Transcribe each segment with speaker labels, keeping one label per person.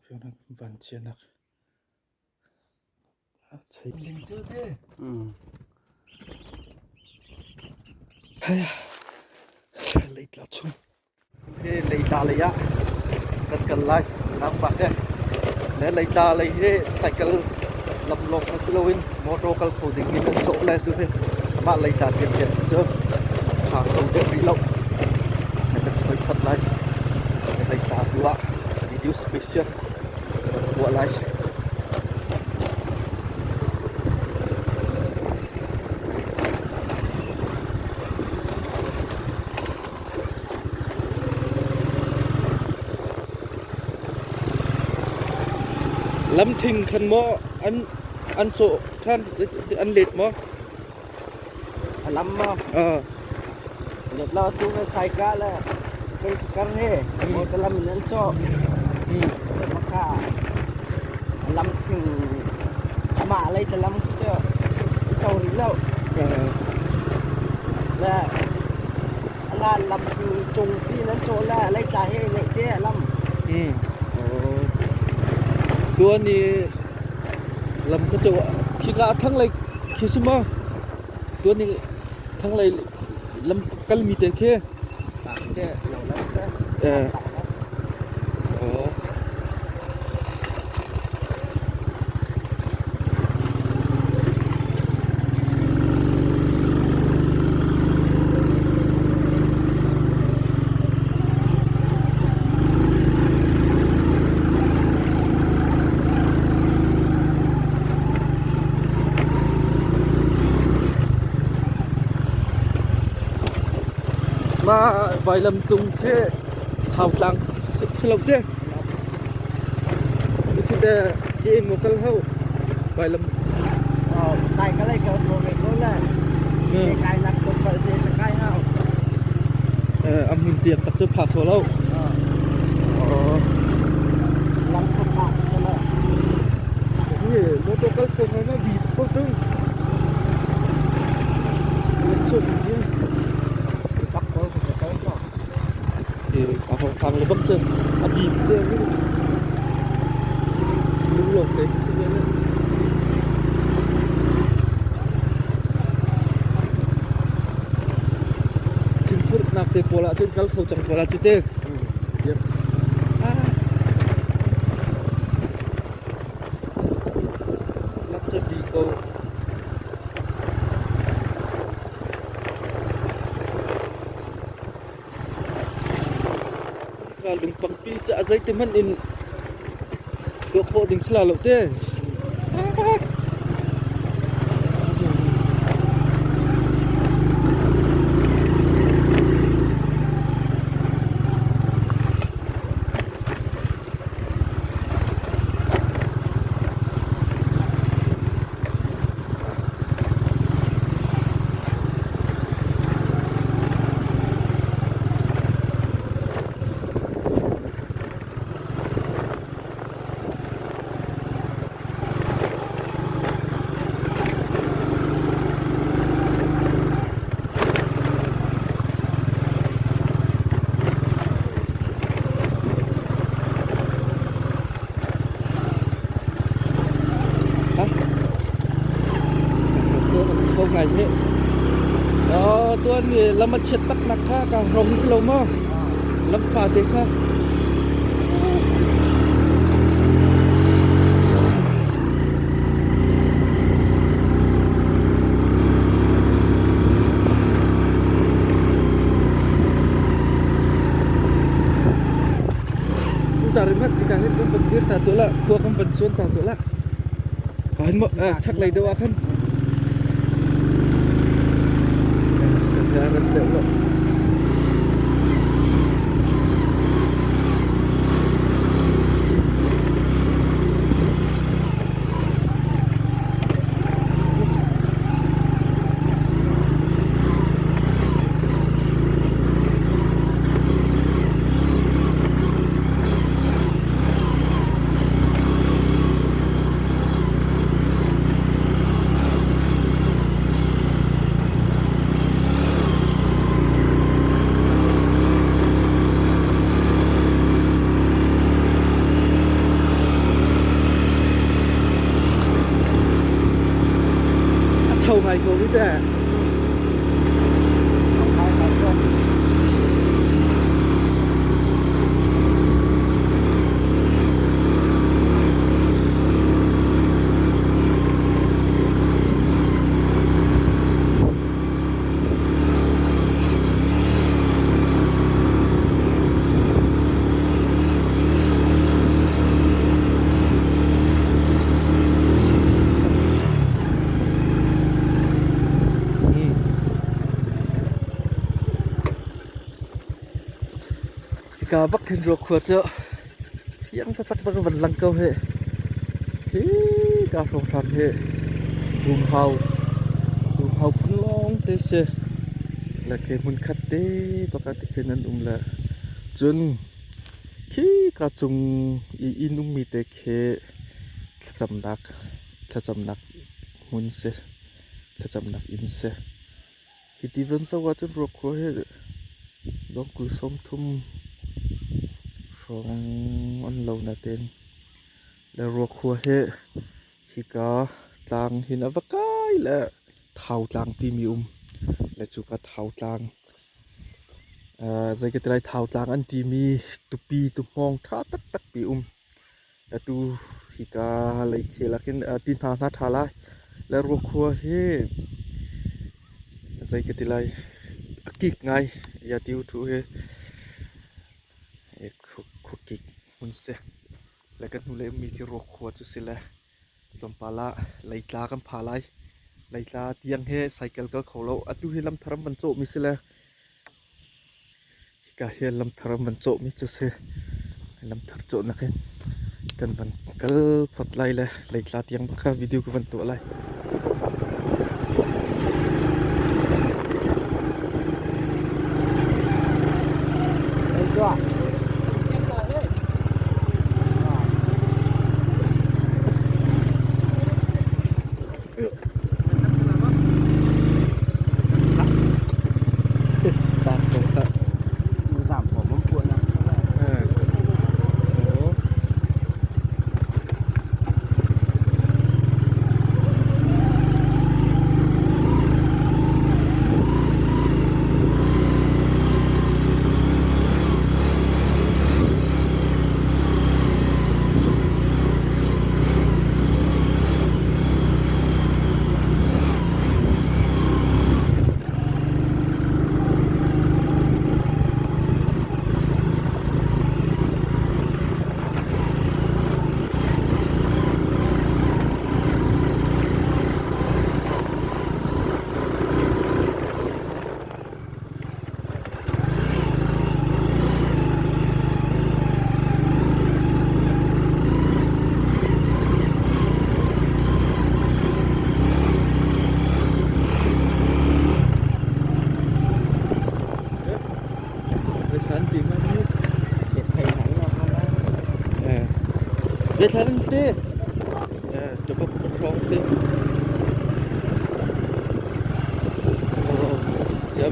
Speaker 1: Vanchiatnak Leitla chung hi leitla lei ah kan kal lai nangmah he le leitla lei hi cycle lam lawng si loin motor kal kho ding in an cawh le tu hi mah leitla tiangtiang cu tha kho deuh rih lo kan choi that lai leitla tu ah video special kan tuah lai. Lamthing khan maw an cawh ṭhan an let maw?
Speaker 2: A lam maw? Let lo tu ka saika le kan kar he motor lam in an cawh. Maka lam thing amah lei ta lam cu to rih lo. Le ala lam thing cung pi nan cawh le lei tla he neih te lam.
Speaker 1: Tuan i lam kha cu khika thlanglei khi si maw? Tuan i thlanglei lam kalmi te khi. Eh. Oh. Mah vailamtung khi Thautlang si lo te. Khi te ke in maw kal hau vailam.
Speaker 2: Sai ka lei ka ko ve ko le. Kai nak ko kal te kai hau.
Speaker 1: A hmun tiang tak cu phak kho lo.
Speaker 2: Lam chak ah le.
Speaker 1: Hi motor kal kho ngai ma bi ko tung. Lam chak ni.
Speaker 2: Bak ko ko kal ko.
Speaker 1: A hong thang le bak cu a bi te mi. Lung lawng te khi le. Thingphurhnak te pawl ahcun kal kho cang ko la cu te. Yep. Lak cu bi ko. Ka lungpangpi cu a zeiti hmanh in tuah khawh ding si la lo te. Ngai hi. Tuan ni lam a chiat tak nak kha ka rong si lo maw? Lam fa te kha. Tarimat tika hin kan van dir ta tu la khua kan van chuan ta tu la ka hin mo chak lei deuh ah khan ran deuh lo ngai ko hi teh. Hika bak khin ruakhua cu fiang taktak bak van lang ko hi. Hi ka hrawng hi dumhau dumhau phun lawng te si. Le khi hmun khat te bak ah tikhin an um le cun khi ka cung i inn ummi te khi thlacamnak thlacamnak hmun si thlacamnak inn si. Hi ti van zoh ahcun ruakhua hi dawngkul 30 hrawng an lo natein le ruakhua hi hika tlang hin a va kai le Thau tlang timi um le cuka Thau tlang zei ka ti lai Thau tlang an timi tupi tuhmawng ṭha taktak pi um. Atu hika lei khel ah khin ti hna hna ṭha lai. Le ruakhua hi zei ka ti lai a kik ngai ya ti u thu hi khua kik hmun si. Le kan hnulei ummi khi ruakhua cu si le tlawmpal ah leitla kan pha lai. Leitla tiang he cycle kal kho lo. Atu hi lamthar an van cawhmi si le Hika hi lamthar an van cawhmi cu a si. Lamthar cawhnak in kan van kal phot lai le leitla tiang bak kha video ka van tuah lai.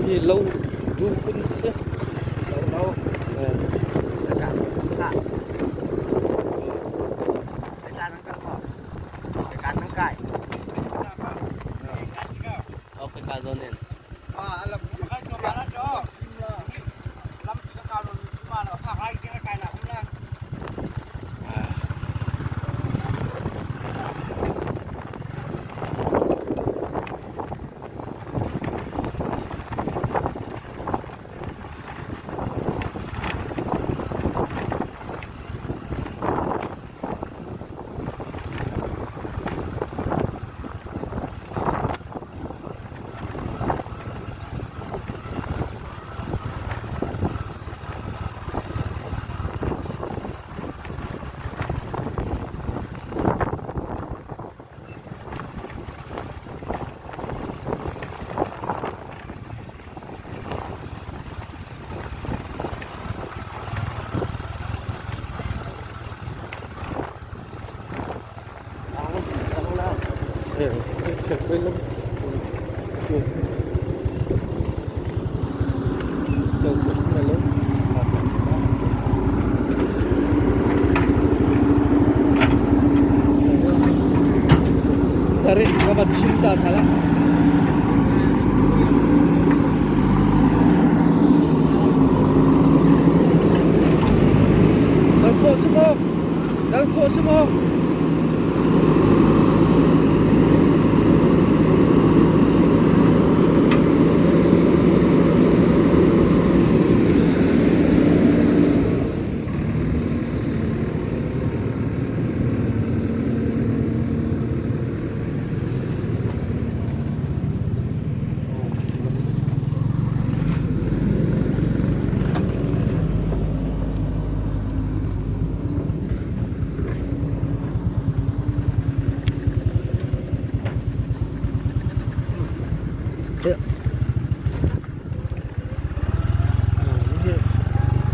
Speaker 1: Mi lo dum kun si.
Speaker 2: Lo.
Speaker 1: Tarik ka van chim ta hna la. Kal khawh si maw?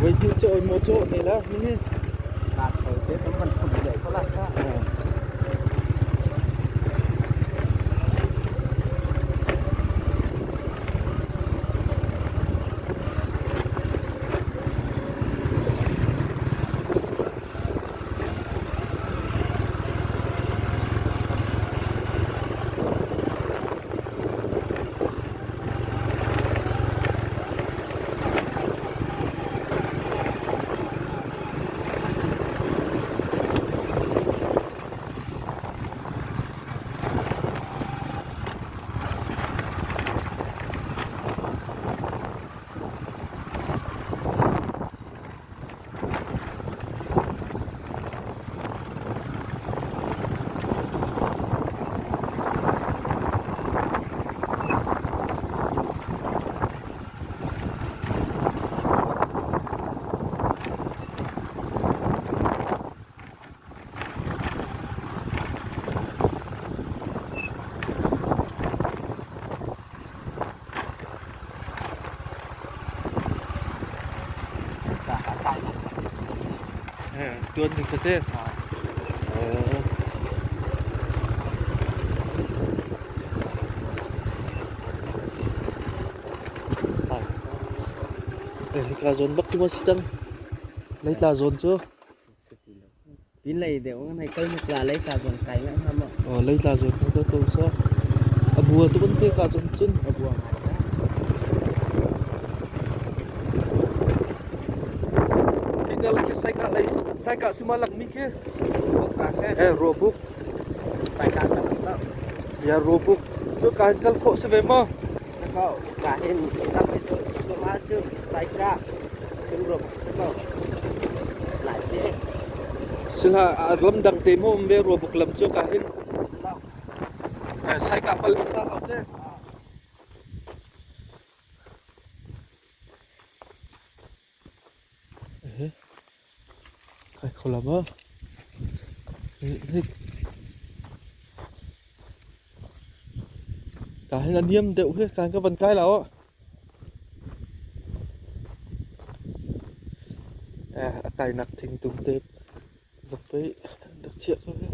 Speaker 1: Với chữ trội một chỗ này là như thế. Tuan ding tete. Oh. Eh, hika zawn bak tu ma si cang. Leitla zawn cu.
Speaker 2: Tin lei deuh ngai kal nak la lei tla zawn kai ngai hnga maw?
Speaker 1: Aw lei tla zawn ka ko sa. A bua tu ban te ka zawn cun.
Speaker 2: A bua ngai ca.
Speaker 1: Hika lei khi saika lei saika sima lak mi khi. Eh robuk.
Speaker 2: Saika ta lak lo.
Speaker 1: Ya robuk. Cu ka hin kal khawh si ve maw?
Speaker 2: Ko ka hin lam cu cu ma cu saika cung robuk si ko. Lai te.
Speaker 1: Sila lam dang te mo me robuk lam cu ka hin. Saika pal sa hau te. Kai kho la maw? Ka hin a niam deuh hi kan ka van kai la aw. A kainak thingtung te zok pei rak chiah ko hi.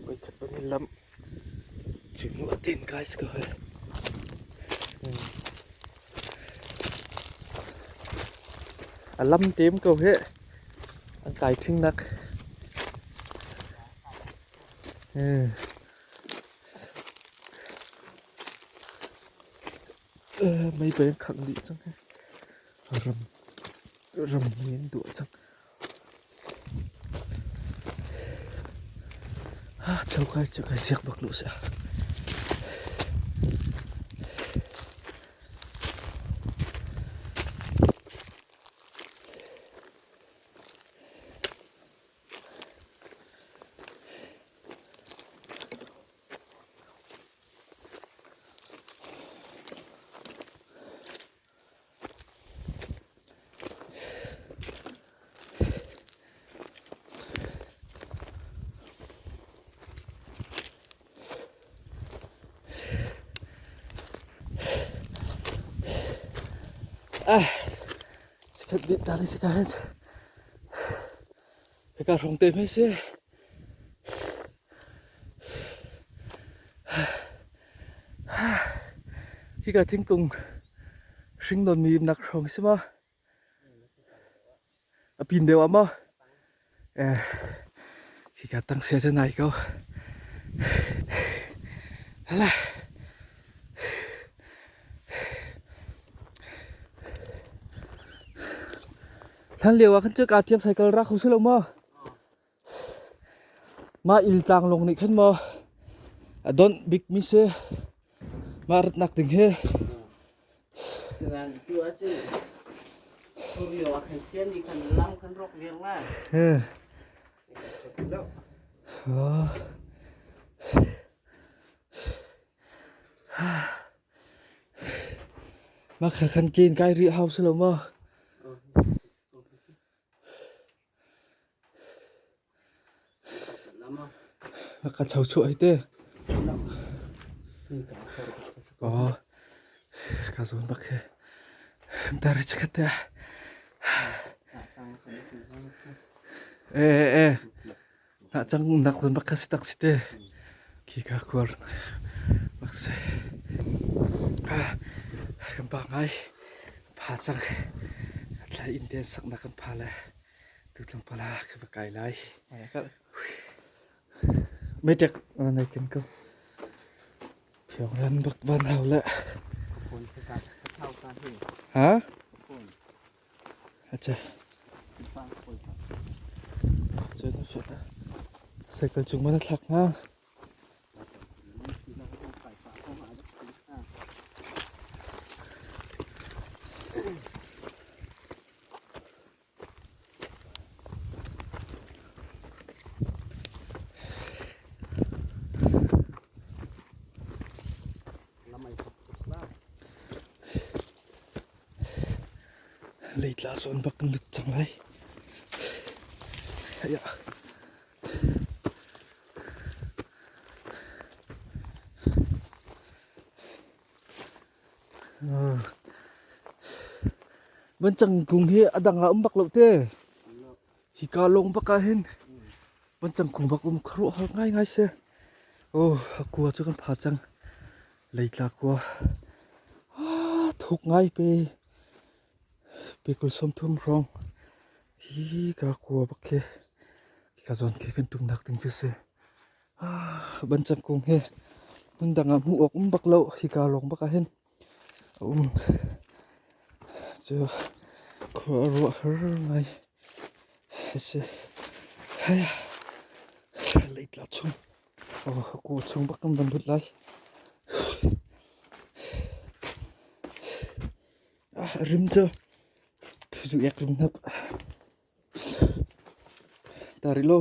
Speaker 1: Voikhat van in lamh. Cu a tin kai si ko hi. A lam tem ko hi. An kai ṭhing nak. Mei pei an khangh dih cang hi. Ram ram mei an duah cang. Cho kai cu kai siak bak lu sia. Sikhat dih ta ni sika hin. Hika hrawng te hme si. Hika thingkung hring nawnmi nak hrawng si maw? A pin deuh ah maw? Eh, hika tang sia cu nai ko. Hala. Hlan lio ah khan cu kaa thiang cycle ra kho si lo maw? Mah il tlang lawng nih khan maw a donh bikmi si. Mah ratnak ding hi.
Speaker 2: Sinan tu ah cun Suryo ah khan sian nih khan lam khan rawk viar la.
Speaker 1: Oh. Mah kha khan ken kai rih hau si lo maw? Ka cho chuah hi te. Oh, ka zawn bak hi. Tar chakhat te. Eh eh eh. Na cang nak zawn bak kha si tak si te. Khi ka kuar bak si. Kan pa ngai. Pha cang. Thlai inn te sak nak kan pha le. Tu tlangpal ah ka va kai lai. Metek nai ken ko. Phiangran bak van hau le. Ha? Acha. Acha na fi. Cycle chung mana thlak nga. Leitla zawn bak kan lut cang lai. Vancang kung hi a dang ah um bak lo te. Hika lawng bak ah hin vancang kung bak um khuaruahhar ngaingai si. Oh, a kua cu kan pha cang. Leitla kua. Ah, thuk ngai pe. Pe kul 30 hrawng. Hi ka kua bak khi. Ka zawn khi kan tumnak ding cu si. Vancang kung hi hmundang ah hmuh awk um bak lo. Hika lawng bak ah hin a um. Cu khua a ruah har ngai a si. Leitla chung, kaw chung bak kan van lut lai. Rim cu zu ek rim hnap. Tarilo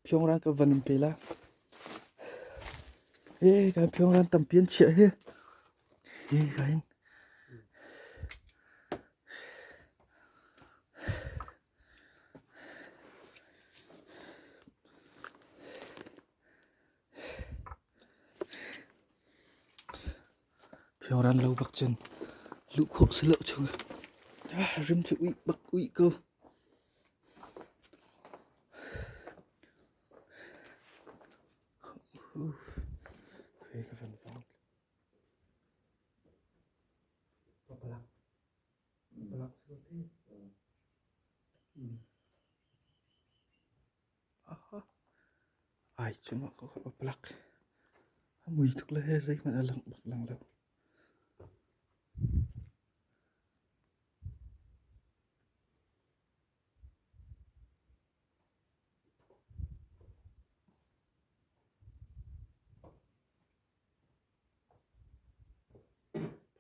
Speaker 1: phiangrang ka van in pe la. E kan phiangrang tampi an chiah hi. Hi ka hin. Phiangran lo bak cun luh khawh si lo chung. Rim cu uih bak uih ko. Okay, ka van vang. Palak. Palak si ko te. Ai cungah ka ka plak. A mui tuk le he zeihmanh a lang bak lang lo.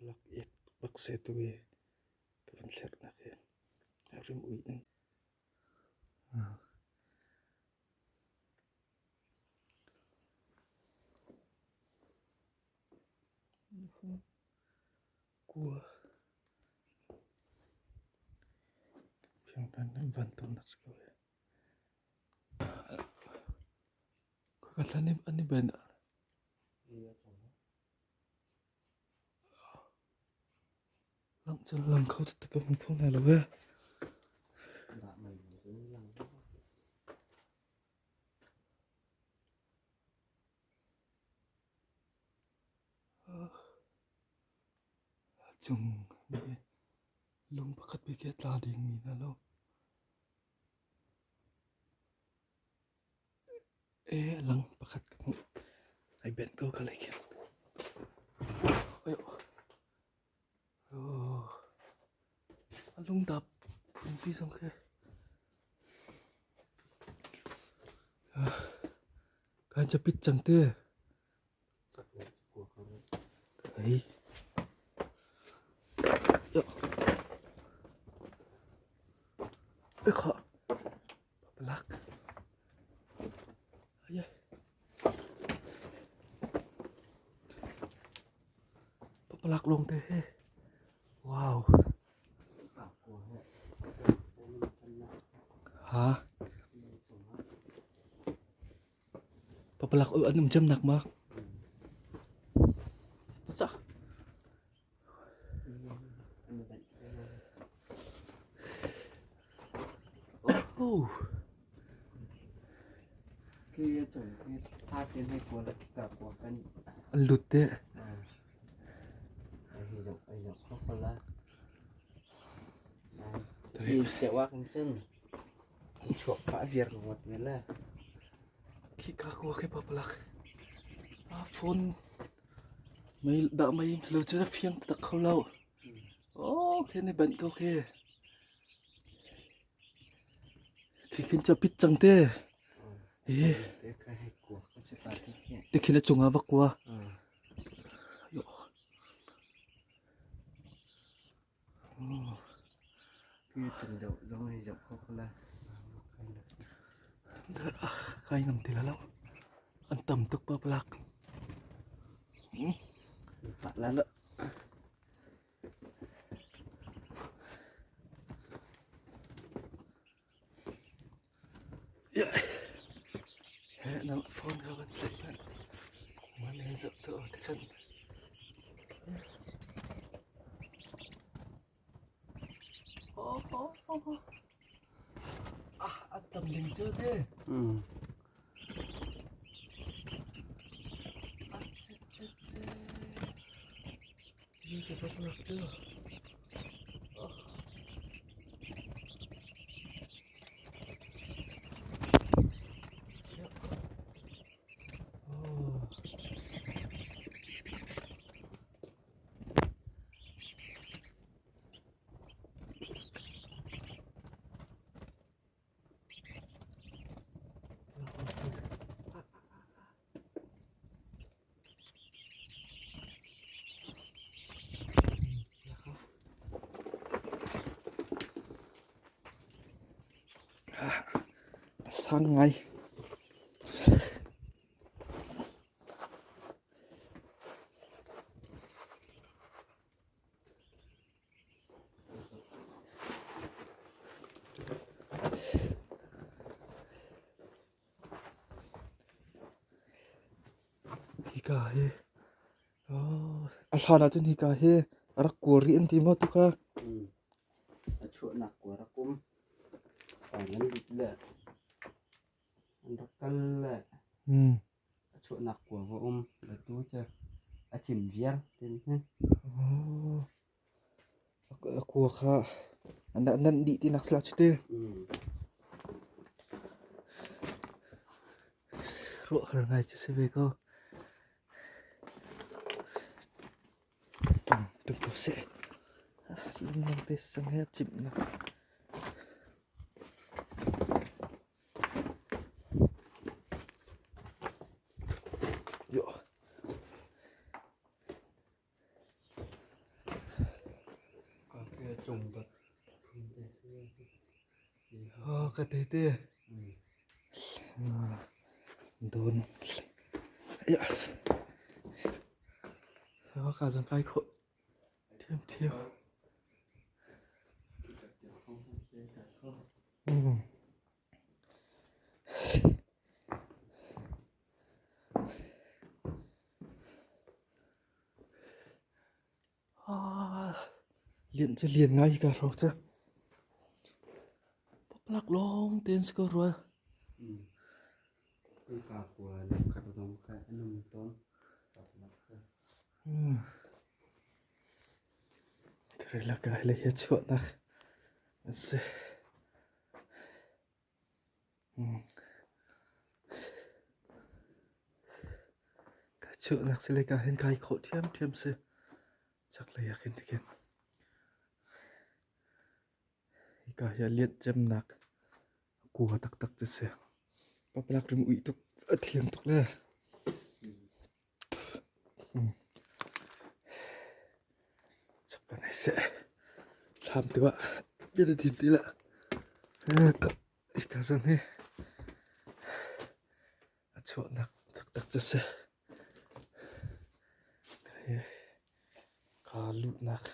Speaker 1: Plak ek bak se tu i ka van thlernak hi rim ui ning. Kua van si ko Ka thlan an i ben. Lang cu lang kho taktak ka hmu kho hna lo ee. Cung lung pakhat bik hi a tla dingmi hna lo. E lang pakhat ka hmuh. Ai benh ko ka lei khin. Ayo. Oh. A lungdap phunpi zong khi. Kan chapit cang te. Hei. Kha. Palak. Ay. Papalak lawng te he. Wow. Ha? Papalak an um cem nak ma? Ca. Oh. An lut te. Khika ko khi papalak. A phone mei dah mei lo cu na fiang tak kho lo. Oh, khi ni banh ko khi. Khi khin cha pit cang te. Hi. Te khi na chungah va kua. Yo. Kai ngam ti lo. An tam tuk papalak. Nang phone ka van tlaih hmanh. Man he zoh tu ti khan. Oh, oh, oh. Ah, a tam ding cu te. Ah, cit, cit, cit. Ni ka bak lak cu. Oh. A sang ngai. Hika hi a hlan ahcun hika hi a rak kuar rih an ti maw tukha?
Speaker 2: A chuahnak kuar a kum. An lut le an rak kal le a chuahnak kuang a um. Atu cu a cim viar tin hi.
Speaker 1: A kua kha nan dih tinak si cu te. Ruah har ngai cu si ve ko. Tum ko seh. Lungmang te sang he cimh nak. Yo. Ka te te. Dun. Ya. Ka zong kai khawh thiamthiam. Lian cu lian ngai ka hrawk cu. Paplak lawng tein si ko rua. Threlak ka le hi chuahnak a si. Ka chuahnak si le ka hin kai khawh ṭhiamṭhiam si. Chaklei ah khin tikhin. Hika hi a lianh cemnak kua taktak cu si. Papalak rim uih tuk. A thiang tuk le. Chak kan hei seh. Thlam tu ah bia na thin ti lah. Hika zawn hi a chuahnak taktak cu a si. Hi kaa luhnak.